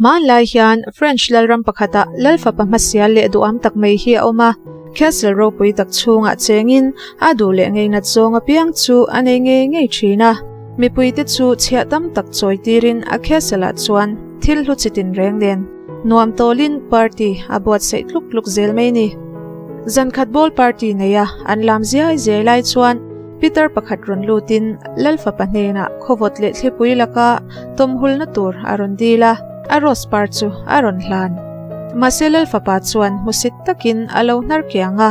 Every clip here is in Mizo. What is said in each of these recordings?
Hmanlai hian French lalram pakhatah lalfapa hmasial leh duham tak mai hi a awm a, castle ropui tak chhungah chengin a duh leh ngeinat zawng apiang chu a nei ngei ngei thin a. Mipuite chu chhiah tam tak chawi tirin a castle ah chuan thil hlu chi tinreng nen nuam tawlin party a buatsaih tluk tluk zel mai ni. Zankhat ball party neia an lam ziai ziai lai chuan Pitar pakhat rawn lutin Lalfapa hnenah khawvawt leh thlipui laka tawmhulna tur a rawn dil a, a rose par chu a rawn hlan. Mahse Lalfapa chuan hmusit takin a lo hnar kiang a.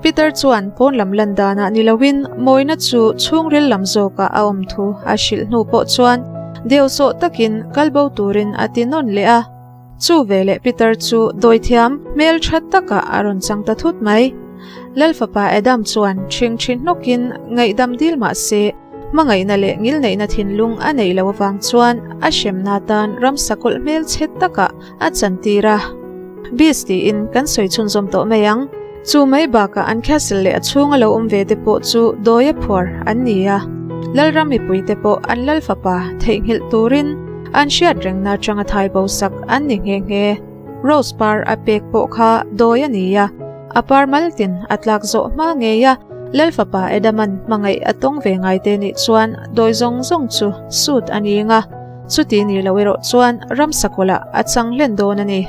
Pitar chuan pawn lam lan danah ni loin mawina chu chhungril lam zawkah a awm thu a hrilh hnu pawh chuan deuhsawh takin kalbo turin a ti nawn leh a. Chu veleh Peter chu dawithiam hmel tha takah a rawn chang ta thut mai. Lalfapa Adam chuan ṭhing ṭhi hnawkin ngaihdam dil mah se, hmangaihna leh ngilneihna thinlung a neih loh avang chuan a hremna tan ramsa kawlh hmel chhe takah a chantir a. Beast tiin kan sawi chhunzawm tawh mai ang. Chu mai bakah an castle leh a chhunga lo awm ve te pawh chu dawia phuar an ni a. Lalram mipui te pawh an Lalfapa theihnghilh turin an hriat rengna atanga thai bo sak an ni nghe nghe. Rose par a pek pawh kha dawi a ni a, a par maltin a tlak zawh hma ngei a, Lalfapa Adaman hmangaih a tawng ve ngai te nih chuan dawi zawng zawng chu sut a ni nga, chuti ni lo erawh chuan ramsakawlah a chang hlen dawn a ni.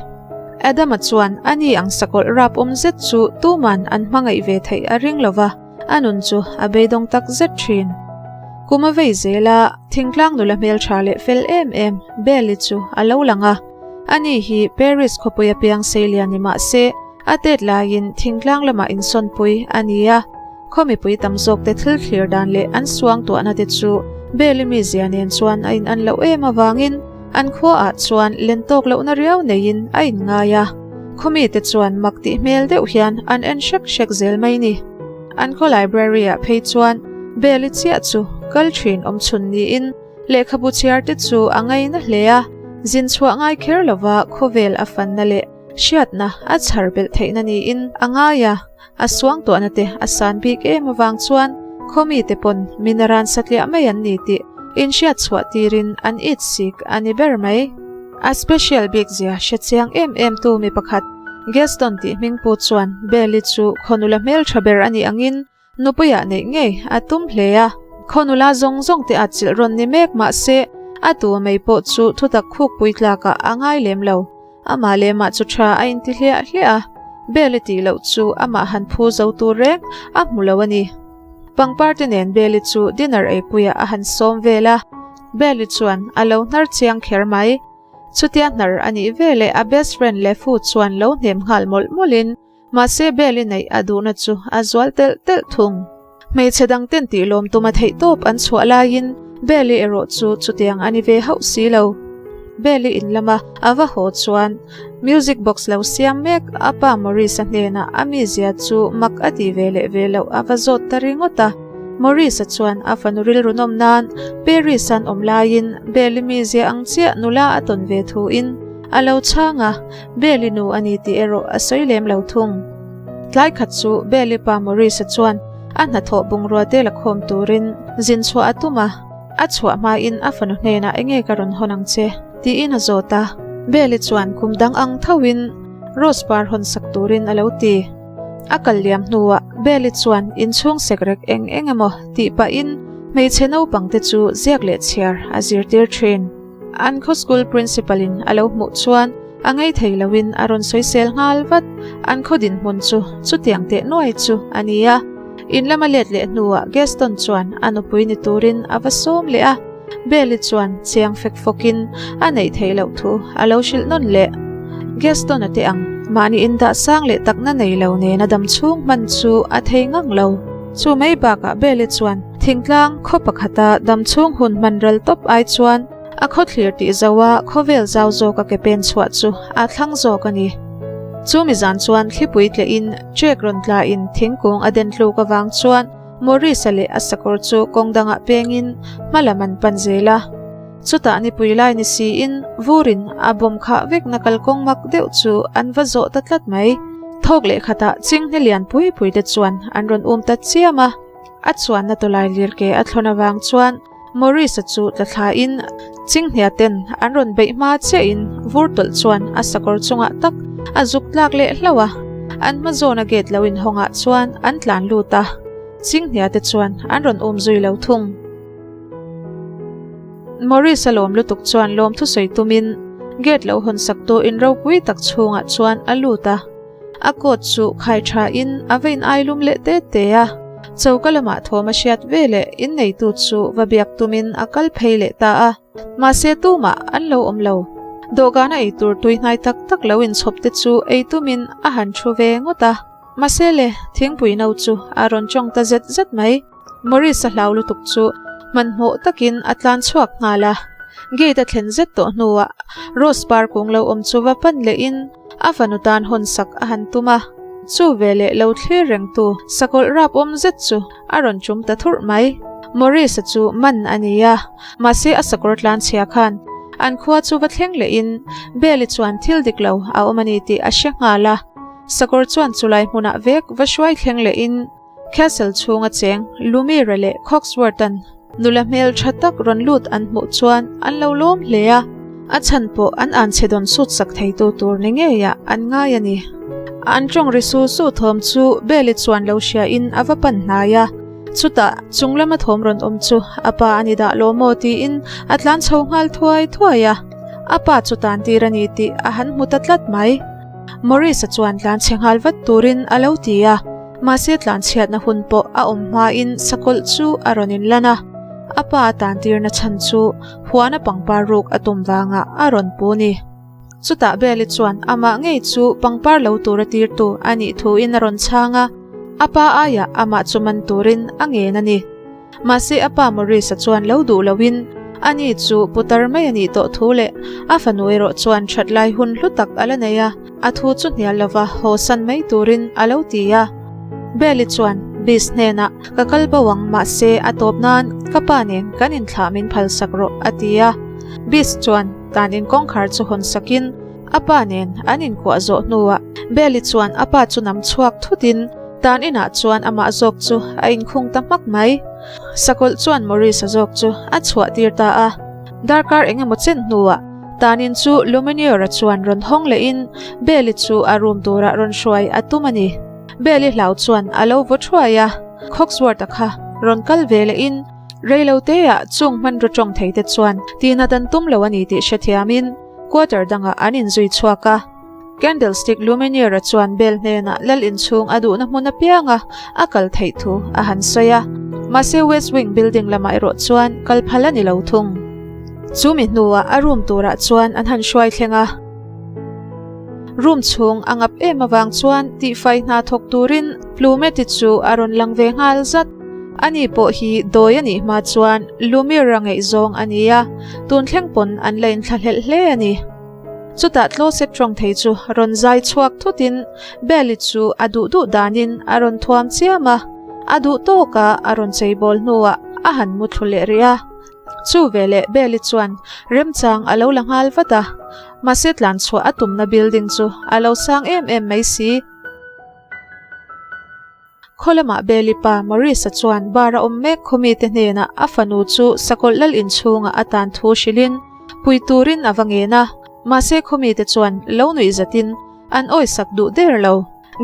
Adama chuan a ni ang sakawlh rap awm zet chu tuman an hmangaih ve theih a ring lo va, a nun chu a beidawng tak zet thin. Kum a vei zel a, thingtlang nula hmeltha leh fel em em Belle-i chu a lo lang a. Ani hi Paris khawpui a piang seilian ni mah se, a tet laiin thingtlang lamah insawnpui a ni a. Khaw mipui tam zawkte thil thlir dan leh an suangtuahna te chu Belle-i mizia nen chuan a inan loh em avangin An khuaah chuan len tawk lohna riau neiin a inngai a, khawmite chuan mak tih hmel deuh hian an en hrek hrek zel mai ni. An khaw library-ah phei chuan Bell-i chiah chu kal thin awm chhun niin lehkhabu chhiar te chu a ngaina hle a, zin chhuah ngai kher lova khawvel a fanna leh hriatna a chhar belh theihna niin a ngai a, a suangtuahna te a san bik em avang chuan khawmite pawn minaran satliah mai an ni tih inhriat chhuah tirin an it sik a ni ber mai. A special bik zia hre chiang em em tu mi pakhat Gaston tih hming pu chuan Belle-i chu khawnula hmeltha ber a nih angin Nupuiah neih ngei a tum hle a, khawnula zawng zawng te at chilh rawn ni mek mah se a tu mai pawh chu thutak khukpui tlakah a ngai lem lo. Amah leh mah chu tha a inti hliah hliah a, Belle tih loh chu amah han phu zo tur reng a hmu lo a ni. Pangpar te nen Belle chu dinner eipuiah a han sawm vel a, Belle chuan a lo hnar chiang kher mai. Chutia hnar a nih veleh a best friend Lefu chuan lo hnem nghal mawlh mawlhin, Mahse Belle neih a duhna chu a zual telh telh thung. Hmeichhe dang ten tih lawm tuma theih tawp an chhuah laiin Belle erawh chu chutiang a ni ve hauh si lo. Belle in lama a va haw chuan music box lo siam mek a pa Maurice-a hnenah a mizia chu mak a ti ve leh ve loh a va zawt ta ringawt a. Maurice-a chuan a fanu rilru nawm nan Paris-a'n awm laiin Belle mizia ang chiah nula a tawn ve thuin a lo chhang a. Belle-i nu a ni tih erawh a sawi lem lo thung. Tlai khat chu Belle-i pa Maurice-a chuan a hnathawh bungrua te la khawm turin zin chhuah a tum a, a chhuah hmain a fanu hnenah enge ka rawn hawn ang che? tiin a zawt a. Belle-i chuan kum dang ang thoin Rose par hawn sak turin a lo ti. A kal liam hnuah Belle-i chuan inchhung sekrek eng eng emaw tih pahin hmeichhe naupang te chu ziak leh chhiar a zirtir thin. An khaw school principal in a lo hmuh chuan a ngei thei loin a rawn sawisel nghal vat. An khaw dinhmun chu chutiang teh nuai chu a ni a. In lama let leh hnuah Gaston chuan a nupui ni turin a va sawm leh a. Belle chuan chiang fek fawkin a neih theih loh thu a lo hrilh nawn leh. Gaston a teh ang, mahni indah sang leh takna nei lo nena dam chhung hman chu a thei ngang lo. Chu mai bakah Belle chuan Thingtlang khaw pakhata dam chhung hun hman ral tawp ai chuan a khawthlir tih zoa khawvel zau zawka ke pen chhuah chu a thlang zawk a ni. Chu mi zan chuan thlipui tlehin trek rawn tlain thingkung a den tluk avang chuan Maurice-a leh a sakawr chu kawng dangah pengin hma lam an pan zel a. Chutah nipui lai ni siin vurin a bawm khah vekna kalkawng mak deuh chu an va zawh ta tlat mai. Thawk leh khatah chinghne lian pui pui te chuan an rawn um ta chiam a. A chuanna tawlai lir ke a thlawn avang chuan Maurice-a chu tla thlain Chinghnia ten an rawn beih hma chiahin vur tawlh chuan a sakawr chungah tak a zuk tlak leh hlauh a, an hma zawna gate lo inhawngah chuan an tlan lut a, Chinghnia te chuan an rawn um zui lo thung. Maurice a lawm lutuk chuan lawm thusawi tumin gate lo hawn sak tu in ropui tak chhungah chuan a lut a. A coat chu khai tha in a va in ai lum leh te te a. Choka lamah thawm a hriat ve leh in neitu chu va biak tumin a kal phei leh ta a. Mahse tumah an lo awm lo. Dawhkan a eitur tui hnai tak tak lo inchhawp te chu ei tumin a han thu ve ngawt a. Mahse le, thingpui no chu a rawn tawng ta zet zet mai. Maurice a hlau lutuk chu hmanhmawh takin a tlan chhuak nghal a. Gate a thlen zet tawh hnuah Rose par kung lo awm chu va pan lehin a fanu tan hawn sak a han tum a. Chu veleh lo thlir rengtu sakawlh rap awm zet chu a rawn chum ta thurh mai. Maurice-a chu man a ni a, mahse a sakawr tlan chhia khan an khua chu va thleng lehin Belle-i chuan thil dik lo a awm a ni tih a hre nghal a. Sakawr chuan chulai hmunah vek va hruai thleng lehin Castle chhunga cheng Lumire leh Cogsworth-a'n nula hmel tha tak rawn lut an hmuh chuan an lo lawm hle a, a chhan pawh an anchhe dawn sut sak theitu tur ni ngeiah an ngai a ni. An tawng ri su su thawm chu Belle-i chuan lo hriain a va pan hnai a, chutah chung lama thawm rawn awm chu a pa a ni dah lo maw tiin a tlan chho nghal thuai thuai a, a pa chu tan tir a ni tih a han hmu ta tlat mai. Maurice-a chuan tlan chhe nghal vat turin a lo ti a. Mahse tlanchhiatna hun pawh a awm hmain sakawlh chu a rawn inlan a, a pa a tantirna chhan chu huana pangpar ruk a tum vangah a rawn pu ni. Chutah Belle chuan amah ngei chu pangpar lo tura tirtu a nih thuin a rawn chhang a, a pa aiah amah chu man turin a ngen a ni. Mahse a pa Maurice-a chuan lo duh loin ani chu putar mai a nih tawh thu leh a fanu erawh chuan that lai hun hlu tak a la nei a, a thu chu hnial lova haw san mai turin a lo ti a. Belle-i chuan Beast hnenah ka kal bo ang mahse a tawp nan ka pa nen kan inthlah min phal sak rawh a ti a. Beast chuan tan in kawngkhar chu hawn sakin a pa nen an inkuah zawh hnuah Belle-i chuan a pa chu nam chhuak thutin Tan inah chuan amah zawk chu a inkhung ta hmak mai. Sakawlh chuan Maurice-a zawk chu a chhuah tir ta a. Darkar eng emaw chen hnuah tan in chu Luminior-a chuan rawn hawng lehin Belle-i chu a room turah rawn hruai a tum a ni. Belle-i hlau chuan a lo vaw thuai a, Cogsworth-a kha rawn kal ve lehin reiloteah chung hmanraw tawng thei te chuan tihnat an tum lo a ni tih hrethiamin quarter dangah an inzui chhuak a. Candlestick Lumineer-a chuan bel hnenah lal inchhung a duhna hmun apianga a kal theih thu a han sawi a, mahse West Wing building lamah erawh chuan kal phal a ni lo thung. Chu mi hnuah a room turah chuan an han hruai thleng a. Room chhung a ngap em avang chuan tihfai hna thawk turin Plumeti chu a rawn lang ve nghal zat. Ani pawh hi dawi a nih hma chuan Lumiere-a ngaihzawng a ni a, tun thleng pawn an la inthlahlelh hle a ni. Chutah closet tawng thei chu rawn zai chhuak thutin Belle chu a duh duh danin a rawn thuam chiam a, a duh tawka a rawn cheibawl hnuah a han mu thlu leh rih a. Chu veleh Belle chuan remchang a lo la nghal vat a, mahse tlanchhuah a tumna building chu a lo sang em em mai si. Khaw lamah Beli pa Maurice-a chuan bar a awm mek khawmite hnenah a fanu chu sakawlh lal inchhungah a tan thu hrilhin pui turin a va ngen a, mahse khawmite chuan lo nuih zatin an awisak duh der lo.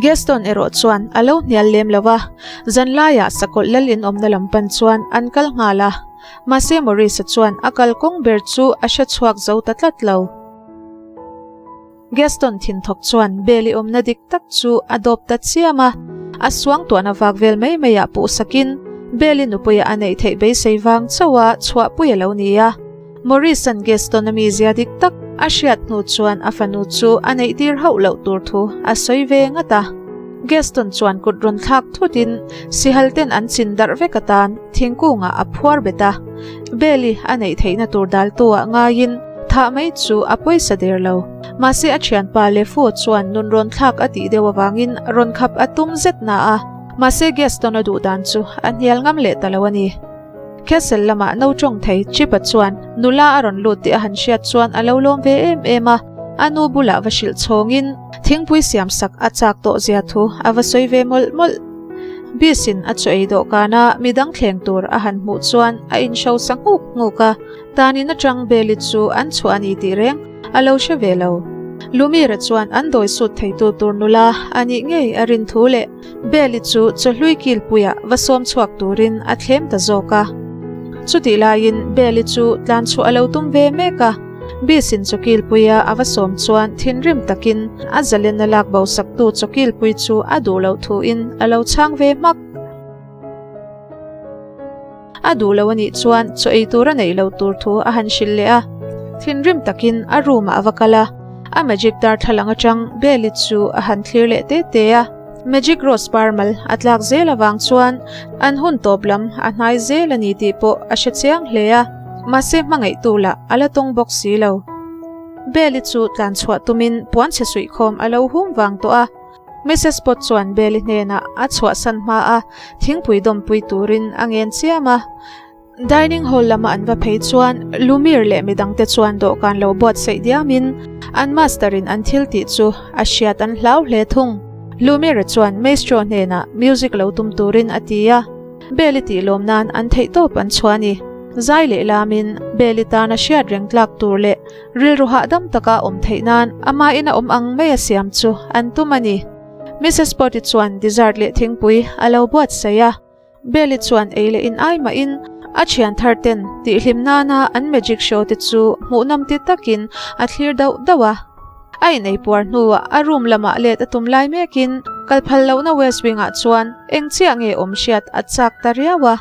Gaston erawh chuan a lo hnial lem lo a, zanlaiah sakawlh lal in awmna lam pan chuan an kal nghal a, mahse Maurice-a chuan a kalkawng ber chu a hre chhuak zo ta tlat lo. Gaston thinthawk chuan Belle-i awmna dik tak chu a dawp ta chiam a, a suangtuahna vak vel mai maiah puh sakin Belle-i nupuia a neih theih beisei vang chauha chhuahpui a lo ni a. Maurice-a'n Gaston-a mizia dik tak a hriat hnu chuan a fanu chu a neih tir hauh loh tur thu a sawi ve ngat a. Gaston chuan kut rawn thlak thutin sihal ten an chin darh vek atan thingkungah a phuar bet a. Belle-i a neih theihna tur daltu-ah ngaiin Thah mai chu a pawisa der lo. Mahse a thianpa Lefo chuan nun rawn thlak a tih deuh avangin rawn khap a tum zet na a. Mahse Gaston a duh dan chu a hnial ngam leh ta lo a ni. Castle lamah no tawng thei Chip-a chuan nula a rawn lut tih a han hriat chuan a lo lawm ve em em a. A nu bulah va hrilh chhawngin thingpui siam sak a chak tawh zia thu a va sawi ve mawlh mawlh. Bis in a chaw ei dawhkan a midang thleng tur a han hmuh chuan a inhrosa nghuk nghuk a. Tanin atang Beli chu an chhuah a ni tih reng a lo hre ve lo. Lumira chuan an dawi sut theitu tur nula a nih ngei a rin thu leh Beli chu chawhlui kilpuiah va sawm chhuak turin a thlem ta zawk a. Chutih laiin Beli chu tlan chhuah a lo tum ve mek a, Bisin chawkilpuia a va sawm chuan thinrim takin a zalenna lak bo saktu chawkilpui chu a duh loh thuin a lo chhang ve hmak. A duh lo a nih chuan chaw ei tur a neih loh tur thu a han hrilh leh a. Thinrim takin a room ah a va kal a, a magic darthlalang atang Beli chu a han thlir leh te te a. Magic rose parmal a tlak zel avang chuan an hun tawp lam a hnai zel a ni tih pawh a hre chiang hle a, mahse hmangaihtu lah a la tawng bawk si lo. Beli chu tlan chhuah tumin puanchhe suihkhawm a lo hum vang tawh a. Mrs Potts chuan Beli hnenah a chhuahsan hma a, thingpui dawmpui turin a ngen chiam a. Dining hall lama an va phei chuan Lumir leh midangte chuan dawhkan lo buatsaih diamin an master in an thil tih chu a hriat an hlau hle thung. Lumir-a chuan maestro hnenah music lo tum turin a ti a, Beli tih lawm nan an theihtawp an chhuah a ni. Zai leh lamin Beli tana hriat reng tlak tur leh Rilru hahdam taka awm theih nan ama ina awm ang mai a siam chu an tum a ni. Mrs Potty chuan dessert leh thingpui a lo buatsaih a. Belly chuan ei leh in ai mahin a thian thar ten tihhlim nana an magic show te chu hmuhnawm ti takin a thlir dauh dauh a. A inei puar hnuah a room lamah let a tum lai mekin kal phal lohna West Wing ah chuan eng chiah nge awm hriat a chak ta riau a.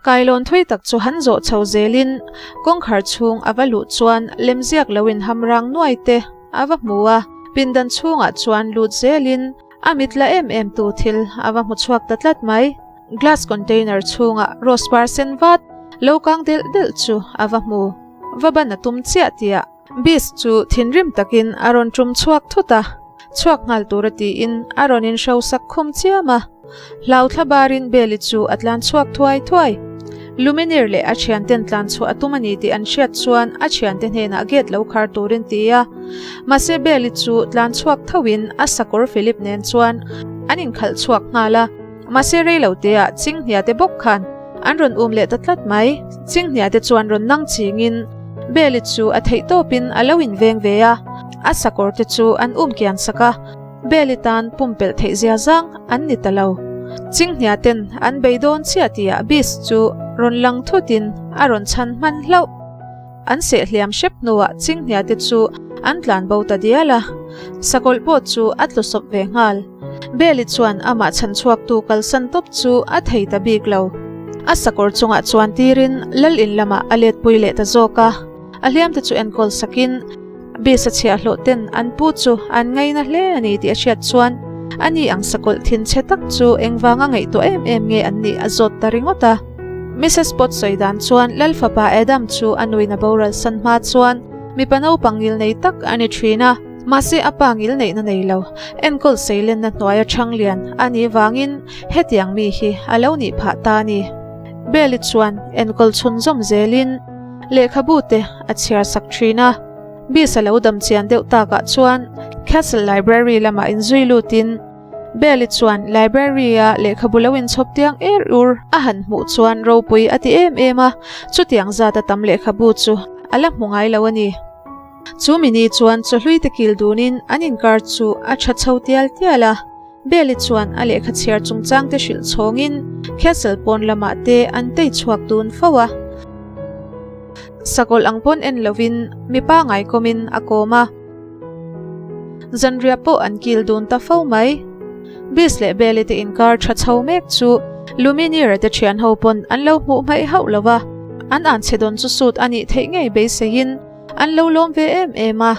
Kailawn thui tak chu han zawh chho zelin kawngkhar chhung a va luh chuan lemziak lo in ham rang nuai te a va hmu a, pindan chhungah chuan lut zelin a mit la em em tu thil a va hmu chhuak ta tlat mai. Glass container chhungah rose par sen vat lo kang delh delh chu a va hmu. Va ban a tum chiah tihah Beast chu thinrim takin a rawn tum chhuak thut a, chhuak nghal tura tiin a rawn inhrosak khum chiam a. Hlau thla barin Beli chu a tlan chhuak thuai thuai. Lumineer leh a thianten tlan chhuah a tum a ni tih an hriat chuan a thiante hnenah gate lo khar turin ti a. Mahse Beli chu tlan chhuak thoin a sakawr Philip nen chuan an inkhalh chhuak nghal a. Mahse rei lo teah Chinghnia te bawk khan an rawn um leh ta tlat mai. Chinghnia te chuan rawn nang chingin Beli chu a theih tawpin a lo inveng ve a, a sakawr te chu an um kian sak a. Beli tan pumpelh theih zia zang an ni ta lo. Chinghnia ten an bei dawn chiah tihah Beast chu rawn lang thutin a rawn chhan hman hlauh. An seh hliam hrep hnuah Chinghnia te chu an tlan bo ta dial a, sakawlh pawh chu a tlu sawp ve nghal. Beli chuan amah chhan chhuaktu kalsan tawp chu a thei ta bik lo. A sakawr chungah chuan tirin lal in lamah a letpui leh ta zawk a, a hliamte chu enkawl sakin, Beast a chhiahhlawh ten an pu chu an ngaina hle a ni tih a hriat chuan a ni ang sakawlh thin chhe tak chu engvanga ngaihtuah em em nge an nih a zawt ta ringawt a. Mrs Potts sawi dan chuan Lal fapa Adam chu a nuin a boral san hma chuan mipa naupang ngil nei tak a ni thin a, mahse a pa ngil neihna nei lo, enkawl seilenna hnuaia chhang lian a nih vangin hetiang mi hi a lo nih phah ta a ni. Bell-i chuan enkawl chhunzawm zelin lehkhabu te a chhiar sak thin a. Beast a lo dam chian deuh takah chuan Castle Library lamah inzui lutin Belle-i chuan Library-a lehkhabu lo inchhawp tiang er ur a han hmuh chuan ropui a ti em em a, chutiang zata tam lehkhabu chu a la hmu ngai lo a ni. Chu mini chuan chawhlui te kil dunin an inkar chu a tha chho tial tial a. Belle-i chuan a lehkha chhiar chungchang te hrilh chhawngin Castle pawn lamah te an tei chhuak dun fo a. Sakawlh ang pawn en lovin mipa ngaikawmin a kawm a. Zanriah pawh an kil dun ta fo mai. Beast leh Belle-i te inkar tha chho mek chu Lumineer-a te thian ho pawn an lo hmuh hmaih hauh lo va, an anchhe dawn chu sut a nih theih ngei beiseiin An lo lawm ve em em a.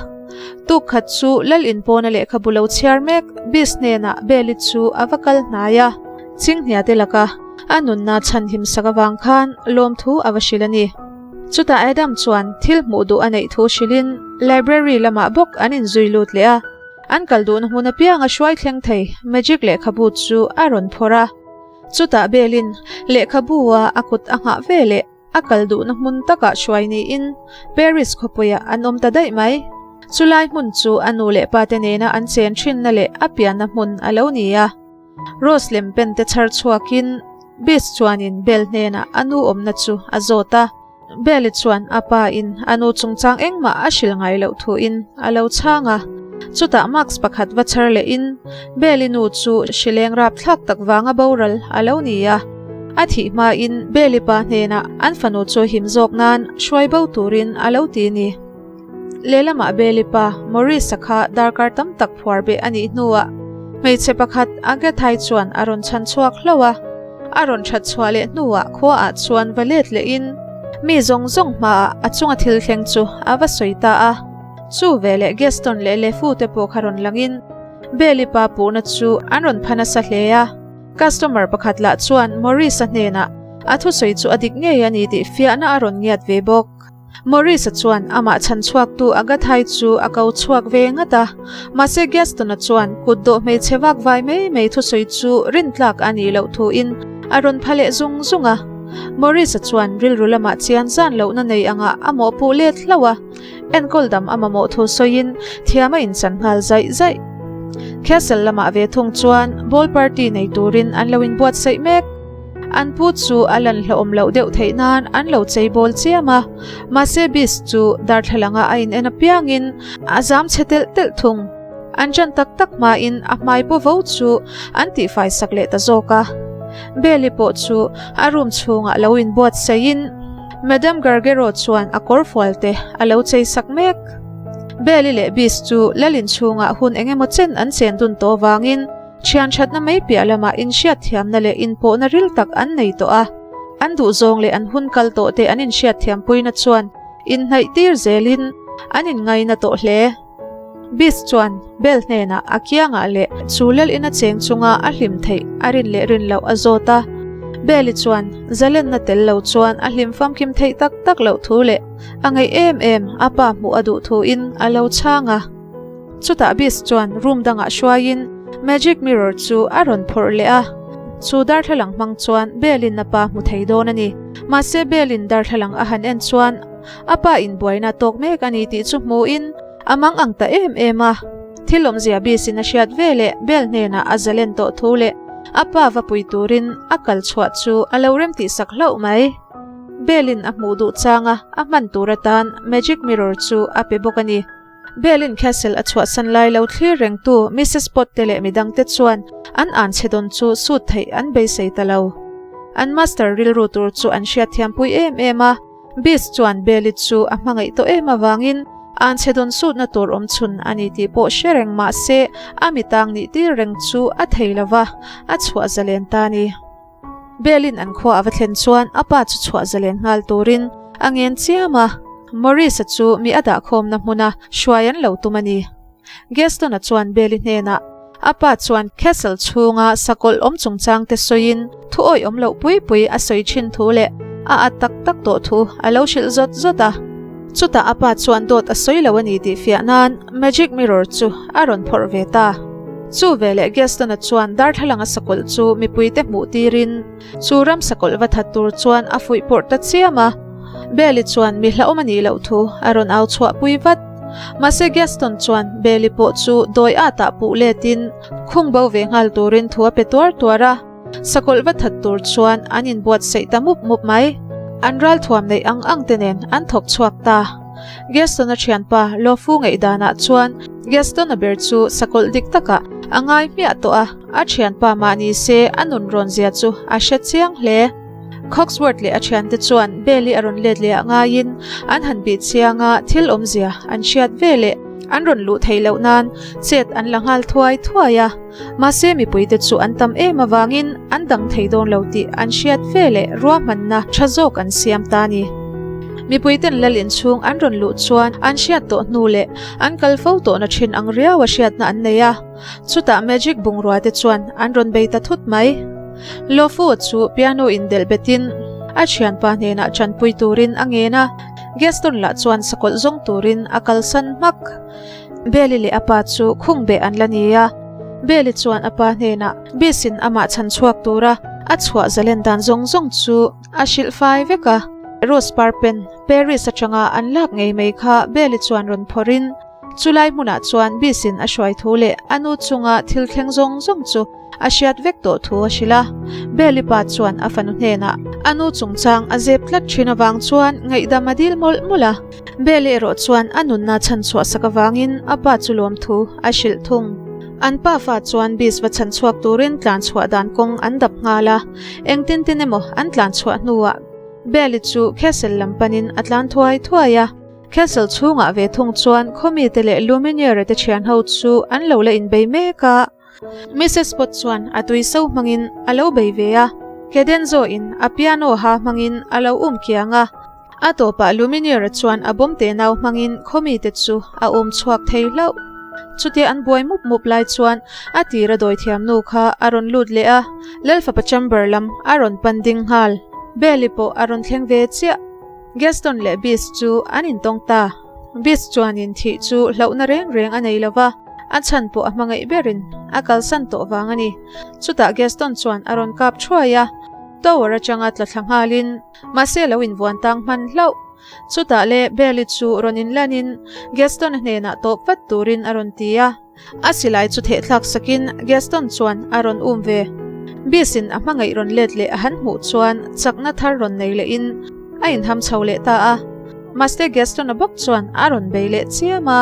Tuk khat chu Lal inpawna lehkhabu lo chhiar mek Beast hnenah Beli chu a va kal hnai a. Chinghnia te laka a nunna chhanhim sak avang khan lawmthu a va hrilh a ni. Chutah Adam chuan thil hmuh duh a neih thu hrilhin library lamah bawk an inzui lut leh a. An kal duhna hmun apianga hruai thleng thei magic lehkhabu chu a rawn phawrh a. Chutah Belin lehkhabu a a kut a nghah ve leh. A kal duhna hmun takah hruai niin Paris khawpuiah an awm ta daih mai. Chulai hmun chu a nu leh pate nena an chen thinna leh a pianna hmun a lo ni a. Rose lem pen te chhar chhuakin Beast chuanin Belle hnenah a nu awmna chu a zawt a. Belle chuan a pa in a nu chungchang engmah a hrilh ngai loh thu in a lo chhang a. Chutah mask pakhat va chhar leh in Belle-i nu chu hrileng rapthlak tak vanga boral a lo ni a. A thih hma in Belle-i pa hnenah an fanu chu him zawk nan hruai bo turin a lo ti ni. Lehlamah Belle-i pa Maurice-a kha darkar tam tak phuar beh a nih hnuah hmeichhe pakhat Agathai chuan a rawn chhan chhuak hlauh a. A rawn that chhuah leh hnuah khuaah chuan va let lehin mi zawng zawng hmaah a chunga thil thleng chu a va sawi ta a. Chu veleh Gaston leh Lefu te pawh kha rawn langin Belle-i pa puhna chu an rawn pha nasa hle a. Customer pakhat lah chuan Maurice-a hnenah a thusawi chu a dik ngei a ni tih fiahna a rawn ngiat ve bawk. Maurice-a chuan amah chhan chhuaktu Agathai chu a ko chhuak ve ngat a, mahse Gaston-a chuan kut dawh hmeichhe vak vai mai mai thusawi chu rintlak a nih loh thuin a rawn pha leh zung zung a. Maurice-a chuan rilru lamah chian zan lohna nei angah a mawhpuh let hlauh a, enkawl dam a mamawh thu sawiin thiam a inchan nghal zaih zaih. Castle lamah ve thung chuan ball party nei turin an lo inbuatsaih mek. An pu chu a lan hlauhawm loh deuh theih nan an lo chei bawl chiam a, mahse Beast chu darthlalanga a in en apiangin a zam chhe telh telh thung. An ṭan tak tak hmain a hmai paw vo chu an tihfai sak leh ta zawk a. Belle-i pawh chu a room chhungah lo inbuatsaihin Madame Gargero chuan a kawrfual te a lo chei sak mek. Belle-i leh Beast chu lal inchhungah hun eng emaw chen an chen dun tawh vangin Thian thatna mai piah lamah inhriatthiamna leh inpawhna ril tak an nei tawh a, an duhzawng leh an hun kal tawh te an inhriatthiampuina chuan inhnaih tir zelin an inngaina tawh hle. Beast chuan Belle hnenah a kiangah leh chu lal ina cheng chunga a hlim theih a rin leh rin loh a zawt a. Belle-i chuan zalenna tel lo chuan a hlim famkim theih tak tak loh thu leh a ngaih em em a pa hmuh a duh thuin a lo chhang a. Chutah Beast chuan room dangah hruaiin magic mirror chu a rawn phawrh leh a, chu darthlalang hmang chuan Belle-in a pa hmu thei dawn a ni. Mahse Belle-in darthlalang a han en chuan a pa in buaina tawk mek a ni tih chu hmuin a mang ang ta em em a. Thil awmzia Beast-in a hriat ve leh Belle hnenah a zalen tawh thu leh a pa va pui turin a kal chhuah chu a lo rem tih sak hlauh mai. Belle-in a hmuh duh changa a hman tur atan magic mirror chu a pe bawk a ni. Berlin Castle a chhuahsan lai lo thlir rengtu Missus Pott te leh midangte chuan an an chhe dawn chu sut theih an beisei ta lo. An master rilru tur chu an hriatthiampui em em a, Beast chuan Belle chu a hmangaih tawh em avangin an chhe dawn sutna tur awm chhun a ni tih pawh hre reng mah se a mitang nih tir reng chu a thei lo va, a chhuah zalen ta a ni. Belle-in an khua a va thlen chuan a pa chu chhuah zalen nghal turin a ngen chiam a, Maurice-a chu mi a dahkhawmna hmuna hruai an lo tum a ni. Gaston-a chuan Belle-i hnenah a pa chuan castle chhunga sakawlh awm chungchang te sawiin thu awih awm loh pui pui a sawi thin thu leh a at tak tak tawh thu a lo hrilh zawt zawt a. Chutah a pa chuan dawt a sawi lo a ni tih fiah nan magic mirror chu a rawn phawrh ve ta. Chu veleh Gaston-a chuan darthlalang a sakawlh chu mipuite hmuh tirin chu ram sakawlh va that tur chuan a fuih pawrh ta chiam a. Belle-i chuan mi hlauhawm a nih loh thu a rawn au chhuah pui vat. Mahse Gaston chuan Belle-i pawh chu dawi at ah puh letin khung bo ve nghal turin thu a pe tuar tuar a. Sakawlh va that tur chuan an inbuatsaih ta mup mup mai. An ralthuam neih ang ang te nen an thawk chhuak ta. Gaston-a thianpa Lofu ngaihdanah chuan Gaston-a ber chu sakawlh dik takah a ngai hmiah tawh a, a thianpa mah ni se a nun rawn zia chu a hre chiang hle. Cogsworth leh a thiante chuan Belle-i a rawn let leh ah ngaiin an han bih chiang a, thil awmzia an hriat ve leh an rawn luh theih loh nan chet an la nghal thuai thuai a. Mahse mipuite chu an tam em avangin an dang thei dawn lo tih an hriat ve leh ruahmanna tha zawk an siam ta a ni. Mipuiten lal inchhung an rawn luh chuan an hriat tawh hnu leh an kal fo tawhna thin ang riau a hriatna an nei a, chutah magic bungrua te chuan an rawn bei ta thut mai. Lofu chu piano in delh betin a thianpa hnenah tanpui turin a ngen a, Gaston lah chuan sakawlh zawng turin a kalsan hmak. Belle leh a pa chu khung beh an la ni a. Belle chuan a pa hnenah Beast-in amah chhan chhuak tura a chhuah zalen dan zawng zawng chu a hrilh fai vek a. Rose par pen Paris atanga an lak ngei mai kha Belle chuan rawn phawrhin chulai hmunah chuan Beast-in a hruai thu leh a nu chunga thil thleng zawng zawng chu a hriat vek tawh thu a hrilh a. Belle pa chuan a fanu hnenah A nu chungchang a zep tlat thin avang chuan ngaihdam a dil mawlh mawlh a. Belle erawh chuan a nunna chhanchhuah sak avangin a pa chu lawmthu a hrilh thung. An pa fa chuan Beast va chhanchhuak turin tlanchhuah dan kawng an dap nghal a. Engtin tin emaw an tlanchhuah hnuah Belle chu castle lam panin a tlan thuai thuai a. Castle chhungah ve thung chuan khawmite leh Lumineer-a te thianho chu an lo la inbei mek a. Mrs Potts chuan a tui so hmangin a lo bei ve a, Cadenzo in a piano ha hmangin a lo um kiang a. A tawpah Lumineer-a chuan a bawm te nau hmangin khawmite chu a um chhuak thei hlauh. Chutia an buai mup mup lai chuan a tira dawithiam nu kha a rawn lut leh a, Lalfapa chamber lam a rawn pan ding nghal. Belle pawh a rawn thleng ve chiah. Gaston leh Beast chu an intawng ta. Beast chuanin thih chu hlauhna reng reng a nei lo va, a chhan pawh a hmangaih berin a kalsan tawh vang a ni. Chutah Gaston chuan a rawn kap thuai a, tower atanga tla thla nghalin, mahse lo invuan tang hman hlauh. Chutah le Belle chu rawn inlanin Gaston-a hnenah tawp vat turin a rawn ti a. A silai chu thehthlak sakin Gaston chuan a rawn um ve. Beast-in a hmangaih rawn let leh a han hmuh chuan chakna thar rawn nei lehin a inham chho leh ta a. Mahse Gaston-a bawk chuan a rawn bei leh chiam a.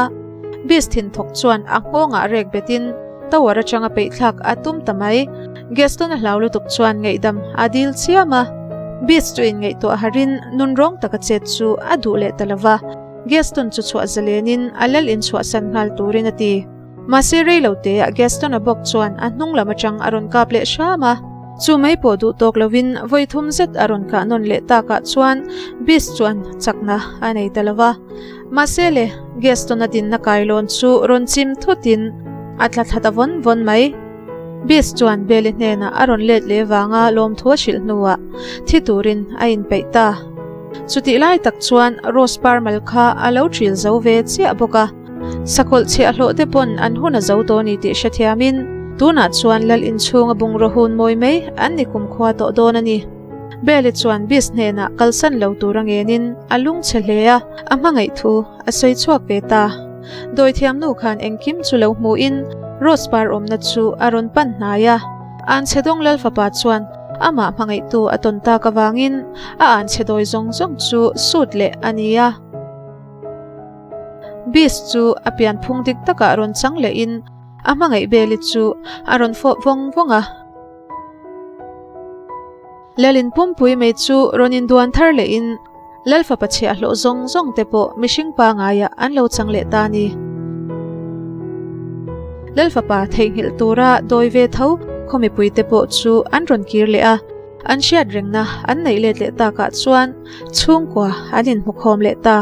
Beast thinthawk chuan a nghawngah rek betin tower atanga peihthlak a tum ta mai. Gaston-a hlau lutuk chuan ngaihdam a dil chiam a. Beast chu inngaihtuah harin nunrawng taka chet chu a duh leh ta lo va. Gaston chu chhuah zalenin a lal inchhuahsan nghal turin a ti. Mahse rei lo teah Gaston-a bawk chuan a hnung lam atang a rawn kap leh hram a. Chu mai pawh duh tawk lovin vawi thum zet a rawn kah nawn leh takah chuan Beast chuan chakna a nei ta lo va. Mahse le, Gaston-a dinna kailawn chu rawn chim thutin a tla thla ta vawn vawn mai. Beast chuan Belle hnenah a rawn let leh vanga lawmthu a hrilh hnuah thi turin a inpeih ta. Chutih lai tak chuan Rose par mal kha a lo ṭil zo ve chiah bawk a. Sakawlh chhiah hlawh te pawn an hun a zo tawh a ni tih hrethiamin tunah chuan lal inchhunga bungraw hun mawi mai an ni kumkhua tawh dawn a ni. Belle chuan Beast hnenah kalsan lo tur a ngenin a lungchhe hle a, a hmangaih thu a sawi chhuak ve ta. Dawithiamnu khan engkim chu lo hmuhin Rose par awmna chu a rawn pan hnai a. Anchhedawng Lal fapa chuan amah hmangaihtu a tawn tak avangin a anchhe dawi zawng zawng chu sut leh a ni a. Beast chu a pianphung dik takah rawn chang lehin a hmangaih Belle chu a rawn fawh vawng vawng a. Lalin pumpui mai chu rawn induan thar lehin Lal fapa chhiahhlawh zawng zawng te pawh mihring pangaiah an lo chang leh ta a ni. Lal fapa theihnghilh tura dawi ve tho khaw mipui te pawh chu an rawn kir leh a, an hriat rengna an neih let leh takah chuan chhungkua an inhmukhawm leh ta.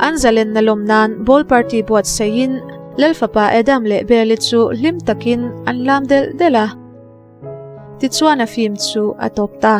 An zalenna lawm nan ball party buatsaihin Lal fapa Adam leh Belle chu hlim takin an lam delh delh a. Tichuan a film chu a tawp ta.